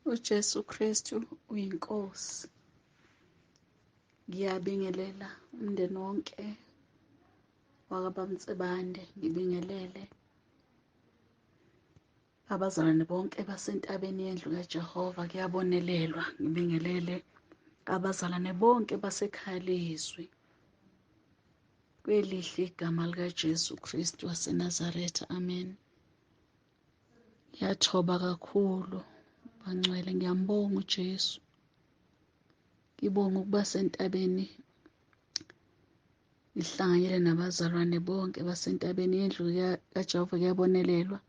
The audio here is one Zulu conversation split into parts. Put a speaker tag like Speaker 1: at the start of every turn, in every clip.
Speaker 1: UJesu Kristu uyiNkosi. Ngiyabingelela umndeni wonke wakaBamtsebande, ngibingelele abazalwane bonke basentabeni yendlu kaJehova, kuyabonelelwa. Ngibingelele abazalwane bonke basekhaya lezwi. Kwelihle igama likaJesu Kristu waseNazaretha, amen. Ngiyathoba kakhulu bangcwele, ngiyambonga uJesu. Ngibonga ukuba sentabeni ngihlanganyele nabazalwane bonke basentabeni yendlu kaJehova, kuyabonelelwa.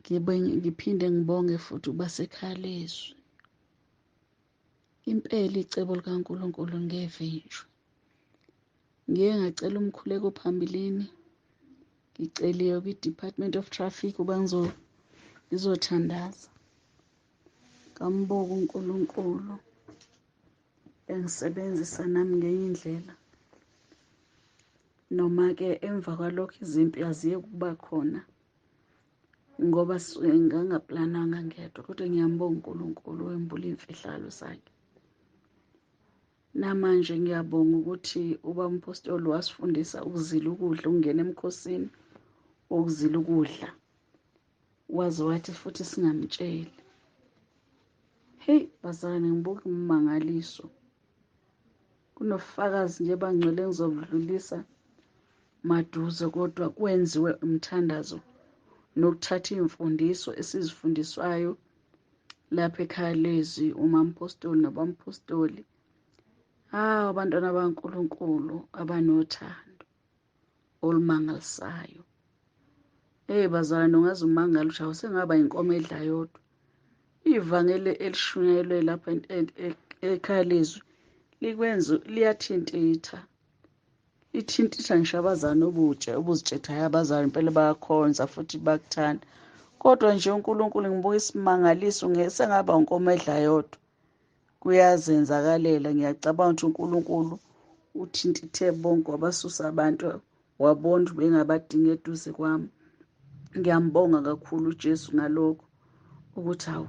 Speaker 1: Ngiphinde ngibonge futhi ukuba sekhaya lezwi. Impela icebo likaNkulunkulu ngevinjwe. Ngiye ngacela umkhuleko phambilini, ngiceliwe kwi-Department of Traffic uba ngizothandaza. Ngambuka uNkulunkulu engisebenzisa nami ngenye indlela. Noma-ke emva kwalokho izimpi aziye ukuba khona ngoba suke ngangaplananga ngedwa, kodwa ngiyambonga uNkulunkulu wembula iy'mfihlakalo zakhe. Namanje ngiyabonga ukuthi uba umpostoli wasifundisa ukuzila ukudla, ukungena emkhosini wokuzila ukudla, waze wathi futhi singamtsheli. Hey bazalwane, ngibuka ummangaliso. Kunofakazi nje bangcwele engizobudlulisa maduze, kodwa kwenziwe umthandazo nokuthatha iy'mfundiso esizifundiswayo lapha ekhaya lezwi, umampostoli nabampostoli. Hawu, abantwana baNkulunkulu abanothando olumangalisayo. Hey bazalwane, ungaze umangale ukuthi awu sengaba inkomo edla yodwa. Ivangeli elishunyayelwe lapha ekhaya lezwi likwenza liyathintitha. Ithintitha ngisho abazali obutshe obuzitshetha hayi abazali impela bayakhonza futhi bakuthanda. Kodwa nje uNkulunkulu ngibuka isimangaliso sengaba inkomo edla yodwa. Kuyazenzakalela, ngiyacabanga ukuthi uNkulunkulu uthintithe bonke wabasusa abantu wabona ukuthi bengabadingi eduze kwami. Ngiyambonga kakhulu uJesu ngalokho ukuthi hawu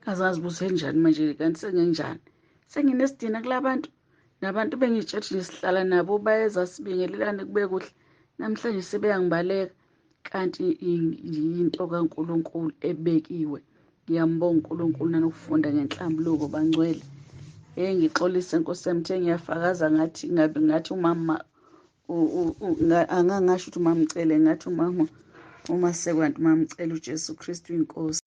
Speaker 1: ngaze ngazibuza enjani manje, kanti sengenjani, senginesidina kulabantu nabantu bengitshela nje sihlala nabo bayeza sibingelelane kube kuhle, namhlanje sebeyangibaleka. Kanti into kaNkulunkulu ebekiwe. Ngiyambonga uNkulunkulu nanokufunda ngenhlambuluko bangcwele. Ngixolise Nkosi yami, the ngiyafakaza ngathi ngabe ngathi umama angangasho ukuthi umamcele, ngathi umama uma sekwanti umamcele uJesu Kristu inkosi.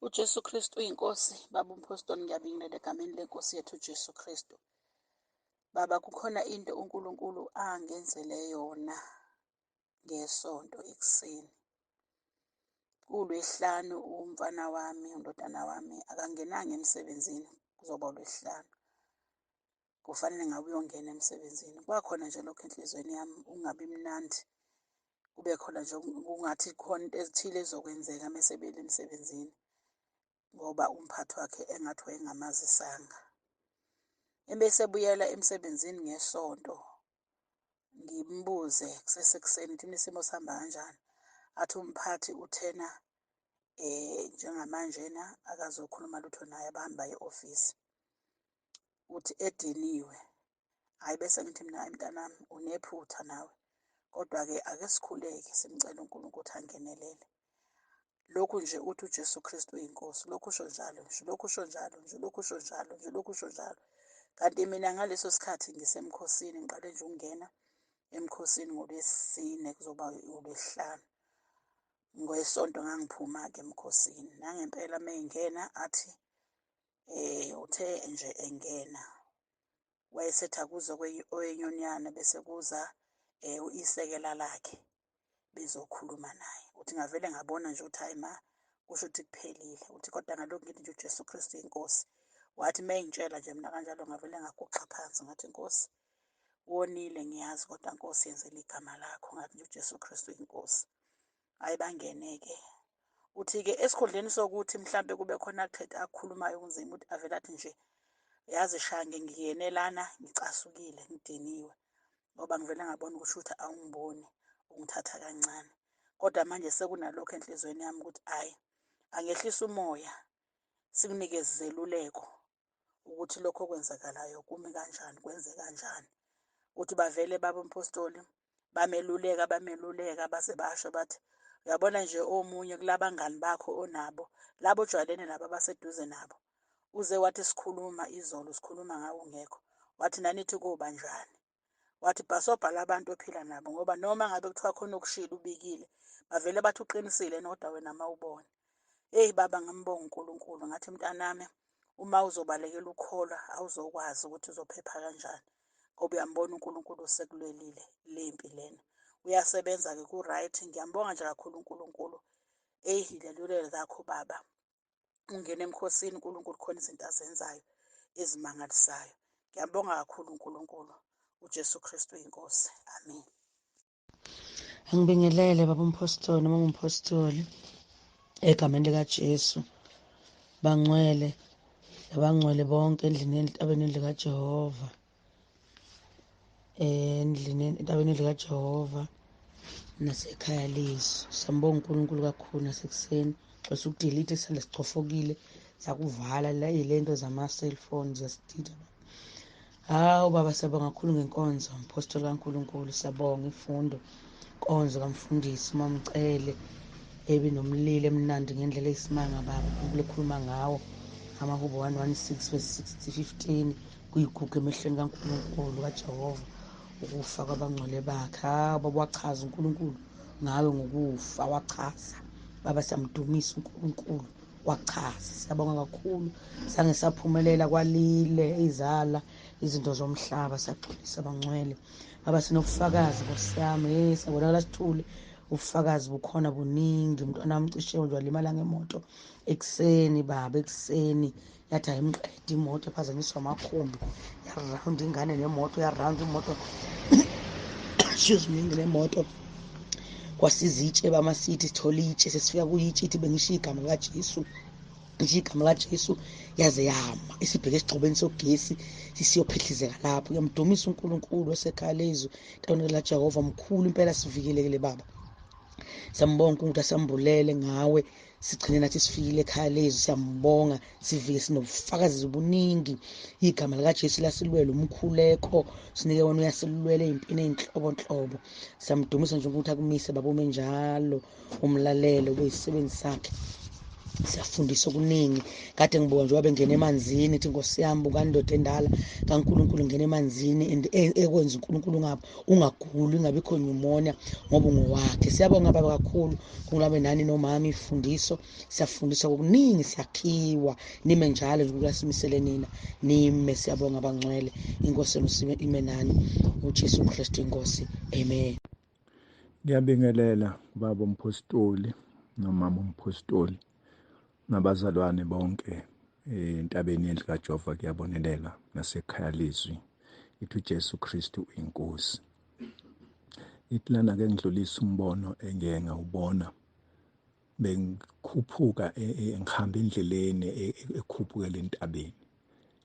Speaker 2: UJesu Kristu uyinkosi. Baba umpostoli, ngiyabingelela egameni lenkosi yethu uJesu Kristu. Baba, kukhona into uNkulunkulu angenzele yona ngesonto ekuseni. KuLwesihlanu umfana wami, undodana wami akangenanga emsebenzini, kuzoba uLwesihlanu. Kufanele ngabe uyongena emsebenzini. Kwakhona nje lokho enhliziyweni yami ukungabi mnandi, kube khona nje kungathi khona into ezithile ezokwenzeka mese ebuyela emsebenzini, ngoba umphathi wakhe engathi wayengamazisanga. Ebese ebuyela emsebenzini ngesonto, ngimbuze kusesekuseni ukuthi isimo sihamba kanjani, athi umphathi uthena njengamanjena akazokhuluma lutho naye, abahambe baye e-ofisi. Uthi ediniwe. Hhayi, bese ngithi mina, hhayi mntanami unephutha nawe, kodwa-ke ake sikhuleke simcele uNkulunkulu ukuthi angenelele. Lokhu nje uthi uJesu Kristu uyinkosi, lokhu usho njalo nje, lokhu usho njalo nje, lokhu usho njalo nje, lokhu usho njalo. Kanti mina ngaleso sikhathi ngisemkhosini, ngiqale nje ukungena emkhosini ngoLwesine, kuzoba uLwesihlanu. Ngesonto ngangiphuma-ke emkhosini. Nangempela uma engena athi uthe nje engena wayesethi akuze owenyonyana bese kuza isekela lakhe bezokhuluma naye. Uthi ngavele ngabona nje ukuthi hayi ma, kusho ukuthi kuphelile. Uthi kodwa ngalokhu ngithi nje uJesu Kristu inkosi. Wathi uma engitshela nje mina kanjalo ngavele ngaguqa phansi ngathi Nkosi wonile ngiyazi, kodwa Nkosi yenzela igama lakho. Ngathi nje uJesu Kristu inkosi. Hayi bangene-ke. Uthi-ke esikhundleni sokuthi mhlampe kube khona akuthethe akukhulumayo kunzima, ukuthi avele athi nje yazi Shange ngingene lana ngicasukile ngidiniwe, ngoba ngivele ngabona ukuthi ukuthi awungiboni ungithatha kancane. Kodwa manje sekunalokho enhliziyweni yami ukuthi ayi Angehlisa umoya, sikunikeze izeluleko ukuthi lokho okwenzakalayo kumi kanjani, kwenze kanjani. Uthi bavele baba umpostoli bameluleka bameluleka base basho bathi, uyabona nje omunye kulabangani bakho onabo, labo ojwayelene nabo abaseduze nabo, uze wathi sikhuluma izolo, sikhuluma ngawe ungekho, wathi nanithi koba njani. Wathi bhasobha labantu ophila nabo, ngoba noma ngabe kuthiwa khona okushilo ubikile, bavele bathi uqinisile kodwa wena mawubona. Eyi baba, ngambonga uNkulunkulu, ngathi mntanami, uma uzobalekela ukukholwa awuzokwazi ukuthi uzophepha kanjani, ngoba uyambona uNkulunkulu usekulwelile le mpi lena. Uyasebenza-ke ku-right. Ngiyambonga nje kakhulu uNkulunkulu. Eyi, lelulelo lakho baba, ungena emkhosini uNkulunkulu, khona izinto azenzayo ezimangalisayo. Ngiyambonga kakhulu uNkulunkulu, uJesu Kristu inkosi. Amen.
Speaker 3: Angibingelele baba umpostoli noma umpostoli egameni likaJesu. Bangcwele abangcwele bonke endlini entabeni endlu kaJehova, endlini entabeni endlu kaJehova nasekhaya lezwi. Siyambonga uNkulunkulu kakhulu nasekuseni. Xesa ukudelete isandla sichofokile sakuvala la lento zama-cellphone ziyasidida. Hawu baba, siyabonga kakhulu ngenkonzo mpostoli kaNkulunkulu. Siyabonga imfundo inkonzo kamfundisi uMamcele ebinomlilo emnandi ngendlela eyisimanga baba. uNkulunkulu ekhuluma ngawo amahubo 116 verse 15, kuyigugu emehlweni kaNkulunkulu kaJehova ukufa kwabangcwele bakhe. Hawu baba, wachaza uNkulunkulu ngawe ngokufa, wachaza baba, siyamdumisa uNkulunkulu, wachaza. Siyabonga kakhulu, sange saphumelela kwalile izala izinto zomhlaba. Siyaxolisa bangcwele baba, sinobufakazi Nkosi yami. Hey, siyabonakala sithule, ubufakazi bukhona buningi. Umntwana wami cishe nje walimala ngemoto ekuseni baba, ekuseni yathi ayimqede imoto, ephazanyiswa amakhumbi, yarawunda ingane nemoto, yarawunda imoto, excuse me, nemoto kwasiza itshe bamasithi sithola itshe, sesifika kuyitshe ithi bengishiya igama likaJesu, ngishiya igama likaJesu, yaze yama isibheke esigxobeni sogesi, sisiyophihlizeka lapho. Ngiyamdumisa uNkulunkulu osekhaya lezwi entabeni laJehova, mkhulu impela, sivikelekile baba. Siyambonga uNkulunkulu asambulele ngawe, sigcine nathi sifikile ekhaya lezwi. Siyambonga, sivike sinobufakazi obuningi. Igama likaJesu lasilwela umkhuleko, sinike wona, uyasilwela ey'mpini ey'nhlobonhlobo. Siyamdumisa nje ukuthi akumise baba, ume njalo umlalele ube yisisebenzi sakhe. Siyafundisa okuningi. Kade ngibuka nje wabengena emanzini, ithi Nkosi yami, buka indoda endala kaNkulunkulu ingena emanzini and ekwenza uNkulunkulu ungaguli, ingabikho pneumonia ngoba ungowakhe. Siyabonga baba kakhulu, kungulabe nani nomama ifundiso, siyafundiswa kokuningi, siyakhiwa. Nime njalo nje ukuthi asimisele nina nime. Siyabonga abangcwele, inkosi yenu ime nani, uJesu Kristu inkosi. Amen.
Speaker 4: Ngiyabingelela baba umpostoli nomama umpostoli nabazalwane bonke entabeni yendlu kaJehova, kuyabonelela nasekhaya lezwi. Ithi uJesu Kristu inkosi. Ithi lana ke ngidlulisa umbono engeke ngawubona, bengikhuphuka ngihamba endleleni ekhuphukela entabeni.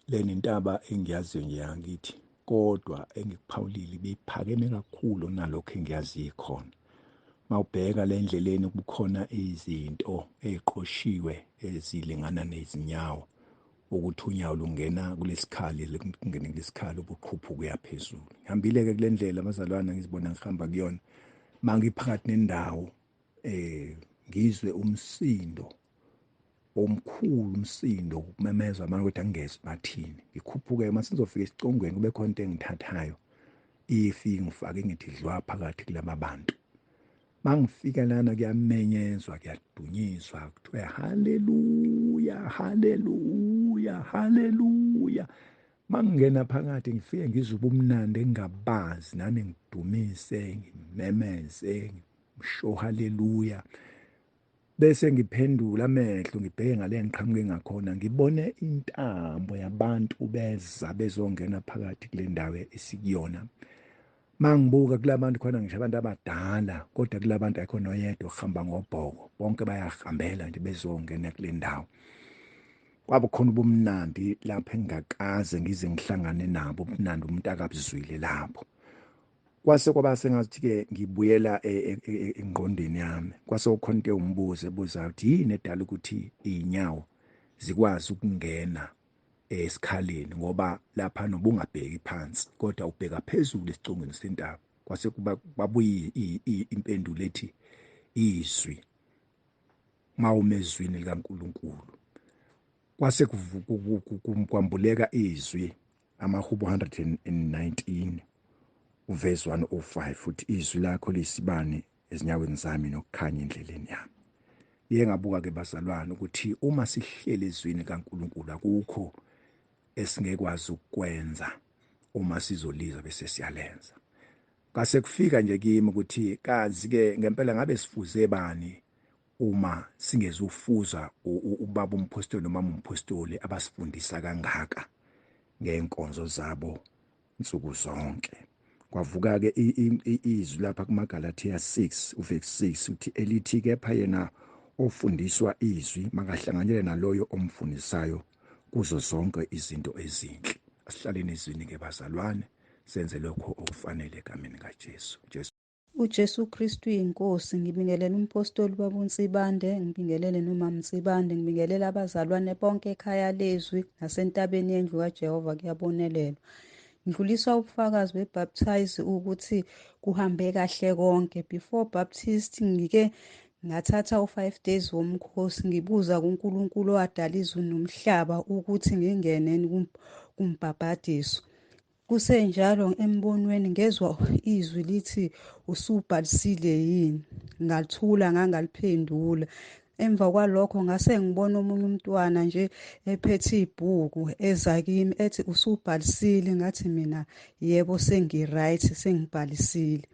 Speaker 4: Lena intaba engiyaziyo nje yangithi, kodwa engikuphawulile ibiphakeme kakhulu nalokho engiyaziyo khona. Mawubheka le ndleleni kukhona izinto eziqoshiwe ezilingana nezinyawo, ukuthi unyawo lungena kulesikhali, lungene kulesikhali ubuqhuphu kuya phezulu. Ngihambile ke kule ndlela abazalwana, ngizibona ngihamba kuyona. Mangiphakathi nendawo ngizwe umsindo omkhulu, umsindo ukumemeza manje kodwa angingezwa bathini. Ngikhuphuke mase ngizofika esicongweni kube khona into engithathayo ifike ngifake ngithi dlwa phakathi kulaba bantu. Mangifika lana kuyamenyezwa, kuyadunyiswa, kuthiwe haleluya, haleluya, haleluya. Mangingena phakathi ngifike ngizwe ubumnandi engingabazi, nami ngidumise, ngimemeze, ngisho haleluya. Bese ngiphendula amehlo ngibheke ngale ngiqhamuke ngakhona, ngibone intambo yabantu beza bezongena phakathi kule ndawo esikuyona. Mangibuka kulabantu khona ngisho abantu abadala, kodwa kulabantu akho noyedwa ohamba ngobhoko, bonke bayahambela nje bezongena kule ndawo. Kwaba khona ubumnandi lapho engingakaze ngize ngihlangane nabo, ubumnandi umuntu akabuzwile lapho. Kwase kwaba sengathi-ke ngibuyela engqondweni yami, kwase kukhona into ewumbuzo ebuza ukuthi yini edala ukuthi iy'nyawo zikwazi ukungena esikhaleni, ngoba lapha nobungabheki phansi kodwa ubheka phezulu esicongweni sentaba. Kwase kuba babuye impendulo ethi izwi, mawume ezwini likaNkulunkulu. Kwase kwambuleka izwi, amaHubo 119 uverse 105, futhi izwi lakho lisibane ezinyaweni zami nokukhanya endleleni yami. Iye ngabuka ke bazalwane ukuthi uma sihlele ezwini kaNkulunkulu akukho esingekwazi ukwenza uma sizolizwa bese siyalenza. Kase kufika nje kimi ukuthi kazi ke ngempela ngabe sifuze bani uma singezufuza ubaba umpostoli noma umpostoli abasifundisa kangaka ngenkonzo zabo insuku zonke. Kwavuka ke izwi lapha kumaGalathiya 6 uverse 6 uthi elithi kepha yena ofundiswa izwi makahlanganyele naloyo omfundisayo kuzo zonke izinto ezinhle. Asihlaleni ezwini ke bazalwane, senze lokho okufanele egameni kaJesu. Jesu
Speaker 5: uJesu Kristu inkosi. Ngibingelela umpostoli baba uNsibande, ngibingelele nomama Nsibande, ngibingelela abazalwane bonke ekhaya lezwi nasentabeni yendlu kaJehova kuyabonelelwa. Ngidlulisa ubufakazi bebaptize ukuthi kuhambe kahle konke. Before baptist ngike ngathatha u5 days womkhosi ngibuza kuNkulunkulu owadala izulu nomhlaba ukuthi ngingene kumbhabhadiso. Kusenjalo embonweni ngezwa izwi lithi usubhalisile yini, ngathula ngangaliphendula. Emva kwalokho ngase ngibona omunye umntwana nje ephethe ibhuku eza kimi ethi usubhalisile, ngathi mina yebo sengi-right sengibhalisile.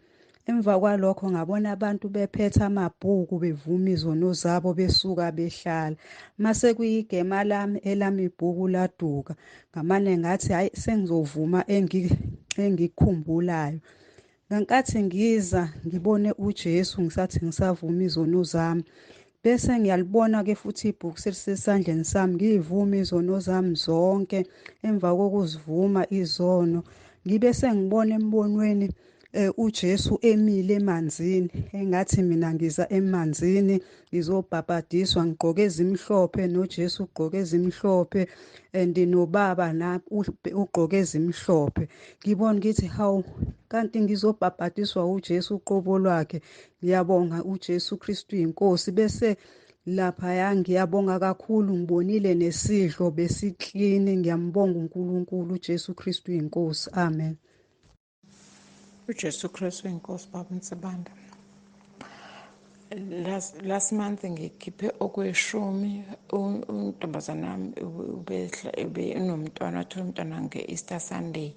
Speaker 5: Emva kwalokho ngabona abantu bephethe amabhuku bevuma izono zabo besuka behlala. Mase kuyigema lami elami ibhuku laduka, ngamane ngathi hayi sengizovuma engikukhumbulayo. Ngenkathi ngiza ngibone uJesu ngisathi ngisavuma izono zami, bese ngiyalibona ke futhi ibhuku selisesandleni sami, ngiyivuma izono zami zonke. Emva kokuzivuma izono ngibe sengibona embonweni uJesu emile emanzini, engathi mina ngiza emanzini ngizobhabhadiswa, ngigqoke ezimhlophe noJesu ugqoke ezimhlophe and nobaba na ugqoke ezimhlophe. Ngibona ngithi hawu kanti ngizobhabhadiswa uJesu uqobo lwakhe. Ngiyabonga uJesu Kristu inkosi. Bese lapha ngiyabonga kakhulu, ngibonile nesidlo besiklini. Ngiyambonga uNkulunkulu uJesu Kristu inkosi. Amen.
Speaker 6: uJesu Kristu inkosi. Baba Nsibanda, last month ngikhiphe okweshumi. Untombazana wami ube unomntwana, wathola umntwana nge-Easter Sunday,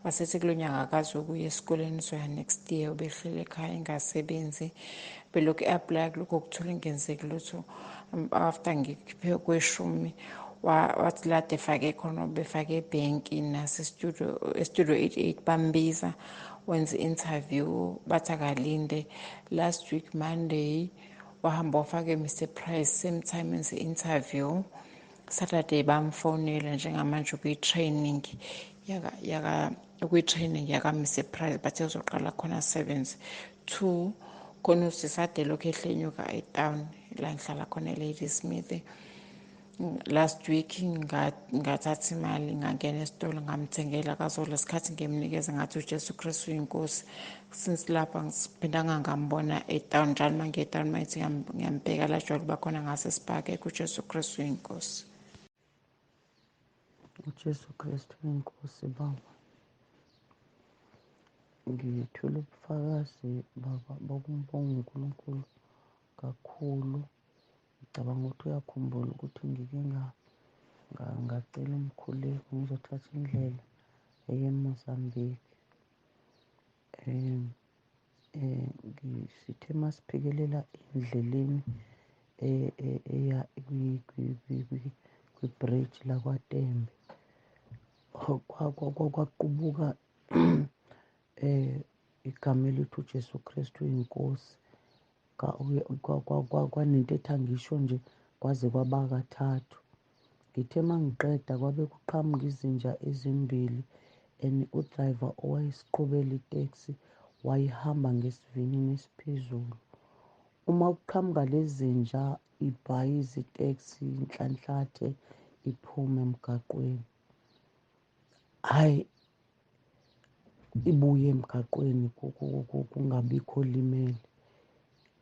Speaker 6: wasethi kulo nyaka akazi ukuya esikoleni, soya next year. Ubehlele ekhaya engasebenzi, belokhu e-apply kulokhu okuthola ingenzeki lutho. After ngikhiphe okweshumi, wathi lade efake khona, befake ebhenki nase-studio, e-Studio 88 bambiza, wenza i-interview, bathi akalinde. Last week Monday wahamba wafaka e-Mr Price, same time enze i-interview. Saturday bamfonela, njengamanje ukwi-training yaka ukwi-training yaka-Mr Price, bathe uzoqala khona sebenze. Two, khona usisade lokhu ehlenyuka etown la ngihlala khona e-Ladysmith. Last week ngathatha imali ngangena esitolo ngamthengela kazola. Sikhathi ngimnikeza ngathi uJesu Kristu inkosi. Since lapha ngiphindanga ngambona etown. Njalo uma ngiye etown mayithi ngiyambheka la jwayele uba khona ngase-Spar. KuJesu Kristu inkosi.
Speaker 3: uJesu Kristu inkosi. Baba, ngithula ubufakazi baba bokumbonga uNkulunkulu kakhulu. Ngicabanga ukuthi uyakhumbula ukuthi ngike ngacela umkhuleko ngizothatha indlela eya eMozambique. Sithe masiphikelela endleleni eya kwi-bridge lakwaTembe, kwaqubuka igama elithi uJesu Kristu inkosi. Kwanento ethi angisho nje kwaze kwaba kathathu. Ngithe mangiqeda kwabe kuqhamuka izinja ezimbili and udrayiva owayesiqhubela iteksi Wayihamba ngesivinini esiphezulu. Uma kuqhamuka lezi zinja ibhayiza iteksi inhlanhlathe iphume emgaqweni. Hhayi, ibuye emgaqweni kungabikho olimele.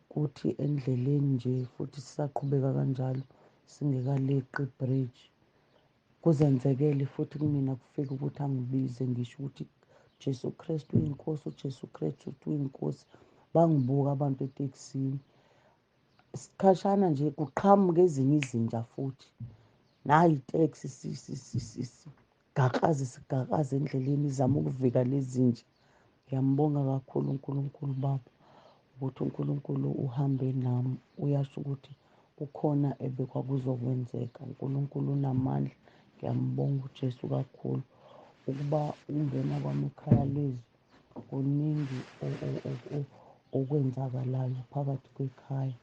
Speaker 3: Kuthi endleleni nje futhi sisaqhubeka kanjalo singekaleqi ibridge, kuzenzekele futhi kumina kufike ukuthi angibize ngisho ukuthi Jesu Kristu uyinkosi, uJesu Kristu uyinkosi. Bangibuka abantu etekisini. Sikhashana nje kuqhamuka ezinye izinja futhi. Nayi iteksi sigakaze sigakaze endleleni izama ukuvika lezi zinja. Ngiyambonga kakhulu uNkulunkulu Baba ukuthi uNkulunkulu uhambe nami, uyasho ukuthi kukhona ebekwakuzokwenzeka. uNkulunkulu unamandla. Ngiyambonga uJesu kakhulu. Ukuba ungena kwami ekhaya lezwi, kuningi okwenzakalayo phakathi kwekhaya,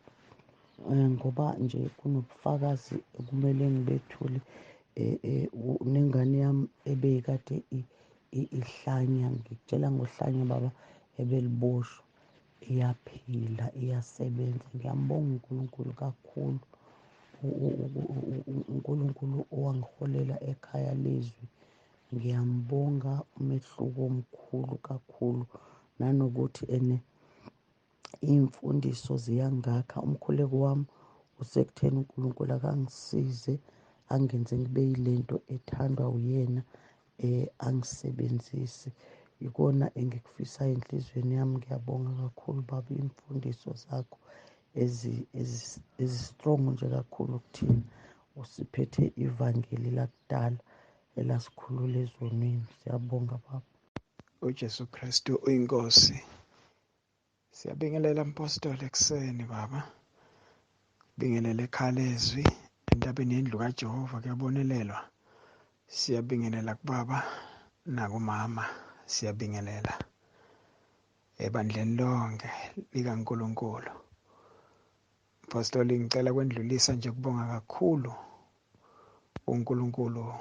Speaker 3: ngoba nje kunobufakazi okumele ngibethule. Nengane yami ebeyikade ihlanya, ngikutshela ngohlanya baba, ebeliboshwa, iyaphila, iyasebenza. Ngiyambonga uNkulunkulu kakhulu, uNkulunkulu owangiholela ekhaya lezwi. Ngiyambonga umehluko omkhulu kakhulu, nanokuthi ene iy'mfundiso ziyangakha. Umkhuleko wami usekutheni uNkulunkulu akangisize angenze ngibe yilento ethandwa uyena, angisebenzise. Ikona engikufisayo enhliziyweni yami. Ngiyabonga kakhulu baba, iy'mfundiso zakho ezi-strong nje kakhulu kuthina. Usiphethe ivangeli lakudala elasikhulula ezonweni. Siyabonga baba.
Speaker 7: uJesu Kristu uyinkosi. Siyabingelela mpostoli ekuseni baba. Bingelele ekhalezwi entabeni yendlu kaJehova kuyabonelelwa. Siyabingelela kubaba nakumama, siyabingelela ebandleni lonke likaNkuluNkulu. Mpostoli, ngicela kwendlulisa nje kubonga kakhulu uNkulunkulu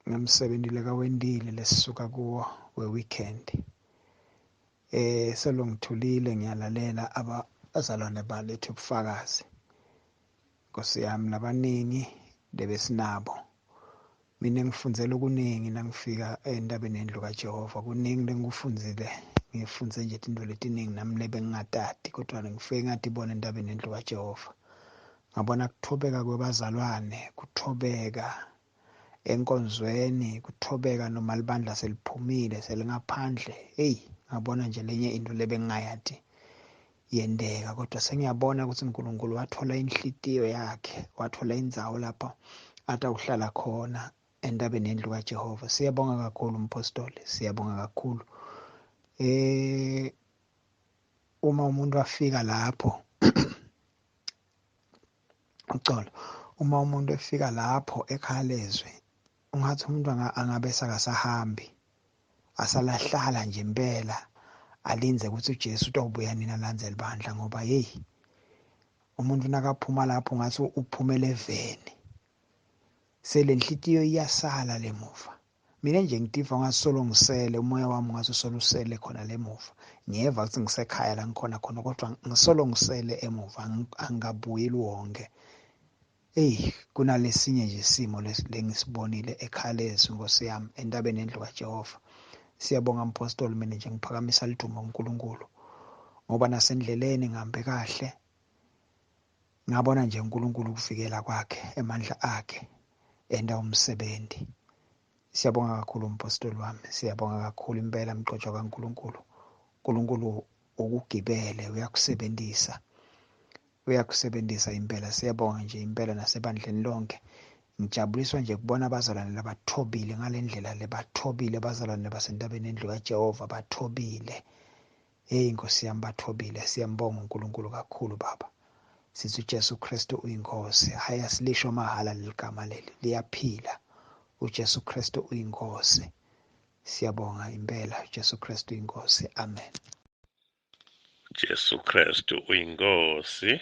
Speaker 7: ngemsebenzi lekawendile lesisuka kuwo weweekend. Solo ngithulile ngiyalalela abazalwane balethe ubufakazi. Nkosi yami, labaningi lebesinabo. Mina ngifundzela okuningi nangifika entabeni yendlu kaJehova. Kuningi lengikufundzile, ngifunze nje tinto letiningi nami lebengingatati, kodwa ngifike ngatibona entabeni yendlu kaJehova. Ngabona kuthobeka kwebazalwane, kuthobeka enkonzweni, kuthobeka noma libandla seliphumile selingaphandle. Hey, ngabona nje lenye into lebengingayati yendeka, kodwa sengiyabona ukuthi uNkulunkulu wathola inhlitiyo yakhe, wathola indzawo lapho atawuhlala khona entabeni yendlu kaJehova. Siyabonga kakhulu mpostoli, siyabonga kakhulu. Uma umuntu afika lapho uxolo, uma umuntu efika lapho ekhaya lezwi, ungathi umuntu angabe sakasahambi, asalahlala nje impela, alinze ukuthi uJesu utobuya nini alandzele ibandla, ngoba hey, umuntu nakaphuma lapho ngathi uphumele eveni, selenhlitiyo iyasala lemuva. Mina nje ngitiva ngasolo ngisele, umoya wami ngathi usolo usele khona lemuva. Ngiyeva ukuthi ngisekhaya la ngikhona khona, kodwa ngisolo ngisele emuva, angikabuyeli wonke. Eyi, kunalesinye nje isimo lengisibonile ekhaya lezwi Nkosi yami entabeni yendlu kaJehova. Siyabonga mpostoli, mina nje ngiphakamisa lidumo kuNkulunkulu, ngoba nasendleleni ngihambe kahle, ngabona nje uNkulunkulu ukuvikela kwakhe, emandla akhe enda umsebenzi. Siyabonga kakhulu mpostoli wami, siyabonga kakhulu impela mgcotshwa kaNkulunkulu. uNkulunkulu ukugibele, uyakusebenzisa, uyakusebenzisa impela. Siyabonga nje impela nasebandleni lonke. Ngijabuliswa nje kubona abazalwane labathobile ngalendlela le, bathobile abazalwane basentabeni endlu kaJehova, bathobile. Hey Nkosi yami, bathobile. Siyambonga uNkulunkulu kakhulu baba. Sithi uJesu Kristu uyinkosi. Hayi, asilisho mahala leligama leli, liyaphila. uJesu Kristu uyinkosi. Siyabonga impela, uJesu Kristu uyinkosi. Amen.
Speaker 8: Jesu Kristu uyinkosi.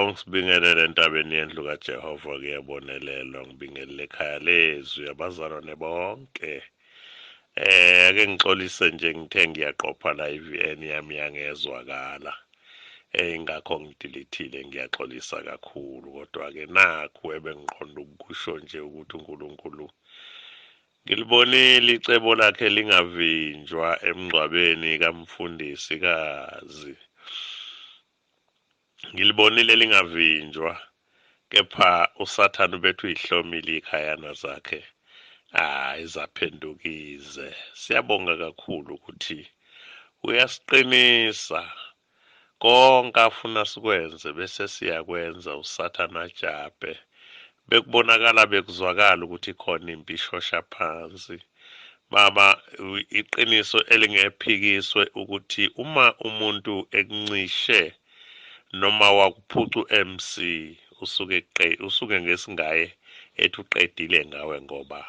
Speaker 8: Ngisibingelele entabeni yendlu kaJehova kuyabonelelwa, ngibingelele ekhaya lezwi abazalwane bonke. Ake ngixolise nje, ngithe ngiyaqopha la i-VN yami yangezwakala. Ingakho ngidilithile, ngiyaxolisa kakhulu, kodwa ke nakhu ebengiqonda ukusho nje ukuthi uNkulunkulu ngilibonile icebo lakhe lingavinjwa emngcwabeni kamfundisi kazi. Ngilibonile lingavinjwa, kepha uSathane ubethu uyihlomile ikhayana zakhe. Izaphendukize. Siyabonga kakhulu ukuthi uyasiqinisa konke afuna sikwenze bese siyakwenza, uSathane ajabe. Bekubonakala bekuzwakala ukuthi khona impi ishosha phansi. Baba, iqiniso elingephikiswe ukuthi uma umuntu ekuncishe noma wakuphuca u-MC, usuke ngesingaye ethi uqedile ngawe, ngoba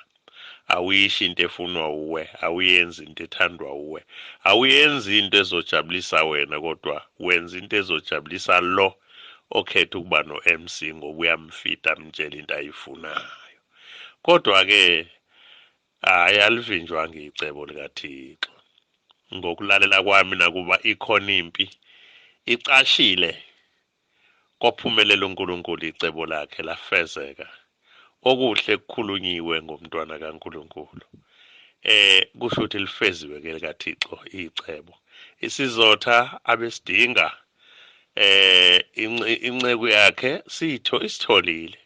Speaker 8: awuyisho into efunwa uwe, awuyenzi into ethandwa uwe, awuyenzi into ezojabulisa wena, kodwa wenza into ezojabulisa lo okhetha ukuba no-MC, ngoba uyamfita amtshela into ayifunayo. Kodwa-ke hhayi, alivinjwanga icebo likaThixo. Ngokulalela kwami, nakuba ikhona impi icashile, kwaphumelela uNkulunkulu, icebo lakhe lafezeka. Okuhle kukhulunyiwe ngomntwana kaNkulunkulu. Kusho ukuthi lifeziwe ke likaThixo icebo. Isizotha abesidinga inceku yakhe sitho isitholile.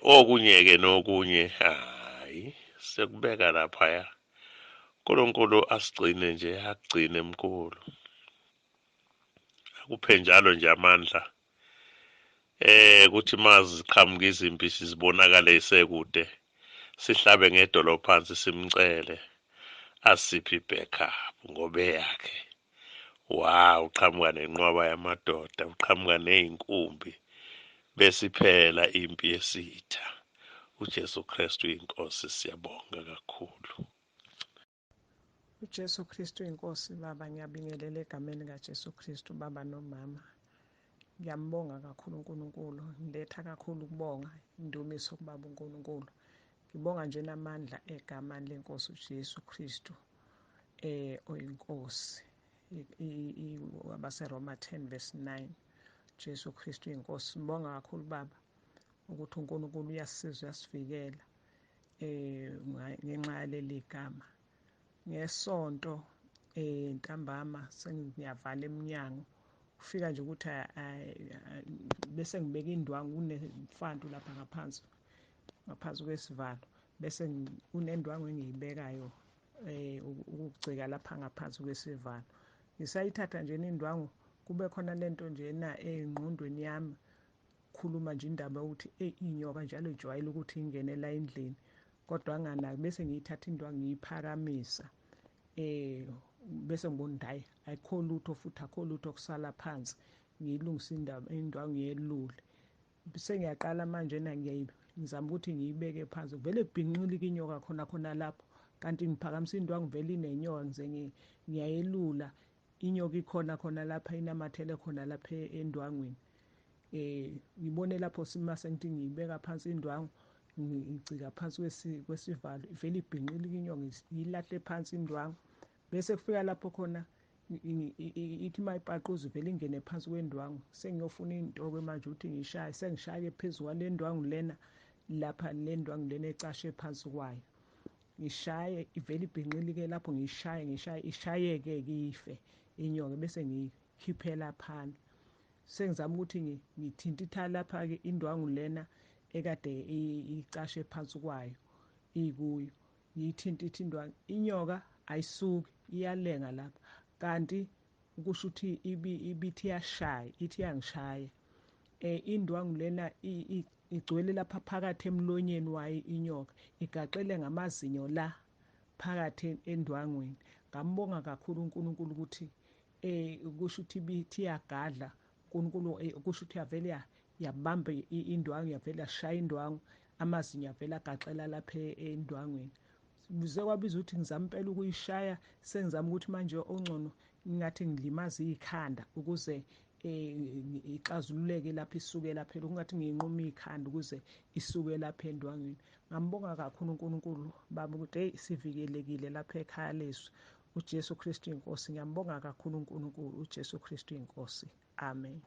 Speaker 8: Okunye ke nokunye hayi sekubeka lapha. uNkulunkulu asigcine nje, akugcine mkhulu. Akuphe njalo nje amandla. Kuthi maziqhamuka izimpi sizibonakale isekude, sihlabe ngedolo phansi simcele asiphe i-backup ngoba eyakhe. Wow, uqhamuka nenqwaba yamadoda, uqhamuka nezinkumbi, besiphela impi yesitha. uJesu Kristu inkosi, siyabonga kakhulu.
Speaker 9: uJesu Kristu inkosi. Baba, ngiyabingelela egameni likaJesu Kristu, baba nomama. Ngiyambonga kakhulu uNkulunkulu, ngiletha kakhulu ukubonga indumiso kubaba uNkulunkulu. Ngibonga nje namandla egama lenkosi uJesu Kristu oyinkosi. AbaseRoma 10 verse 9, Jesu Kristu inkosi. Sibonga kakhulu baba ukuthi uNkulunkulu uyasisiza, uyasivikela ngenxa yaleli gama. Ngesonto ntambama sengiyavala eminyango, kufika nje ukuthi bese ngibeka indwangu, kunemfantu lapha ngaphansi kwesivalo, bese kunendwangu engiyibekayo ukugcika lapha ngaphansi kwesivalo. Ngisayithatha nje indwangu, kube khona lento njena engqondweni yami, khuluma nje indaba yokuthi inyoka njalo ijwayele ukuthi ingene la endlini, kodwa anganaki. Bese ngiyithatha indwangu ngiyiphakamisa, bese ngibona hayi ayikho lutho futhi, akho lutho kusala phansi. Ngiyilungisa indaba indwangu ngiyelule, sengiyaqala manje na ngizama ukuthi ngiyibeke phansi, vele kubhinqilika inyoka khona khona lapho, kanti ngiphakamisa indwangu vele inenyoka, ngize ngiyayelula inyoka ikhona khona lapha, inamathele khona lapha endwangwini. Ngibone lapho simase ngithi ngiyibeka phansi indwangu, ngicika phansi kwesivalo, ivele ibhinqilika inyoka, ngiyilahle phansi indwangu. Bese kufika lapho khona ithi mayipaquza ivele ingene phansi kwendwangu. Sengiyofuna into-ke manje ukuthi ngishaye, sengishaye phezu kwale ndwangu lena lapha, le ndwangu lena ecashe phansi kwayo, ngishaye ivele ibhinqilike lapho, ngishaye ngishaye ishayeke-ke ife inyoka, bese ngiyikhiphela phandle. Sengizama ukuthi ngithintitha lapha-ke indwangu lena ekade icashe phansi kwayo ikuyo, ngiyithintitha indwangu, inyoka ayisuki, iyalenga lapha, kanti kusho ukuthi ibithi iyashaya, ithi iyangishaya. Indwangu lena igcwele lapha phakathi emlonyeni wayo inyoka, igaxele ngamazinyo la phakathi endwangwini. Ngambonga kakhulu uNkulunkulu ukuthi kusho ukuthi ibithi iyagadla, uNkulunkulu kusho ukuthi yavele yabamba indwangu, yavele yashaya indwangu, amazinyo avele agaxela lapha endwangwini. Kuze kwabiza ukuthi ngizama impela ukuyishaya, sengizama ukuthi manje ongcono ngingathi ngilimaze ikhanda ukuze Ixazululeke lapho isuke lapha, kungathi ngiyinquma ikhanda ukuze isuke lapha endwangwini. Ngambonga kakhulu uNkulunkulu baba ukuthi hey, sivikelekile lapha ekhaya lethu. UJesu Kristu inkosi. Ngiyambonga kakhulu uNkulunkulu. UJesu Kristu inkosi. Amen.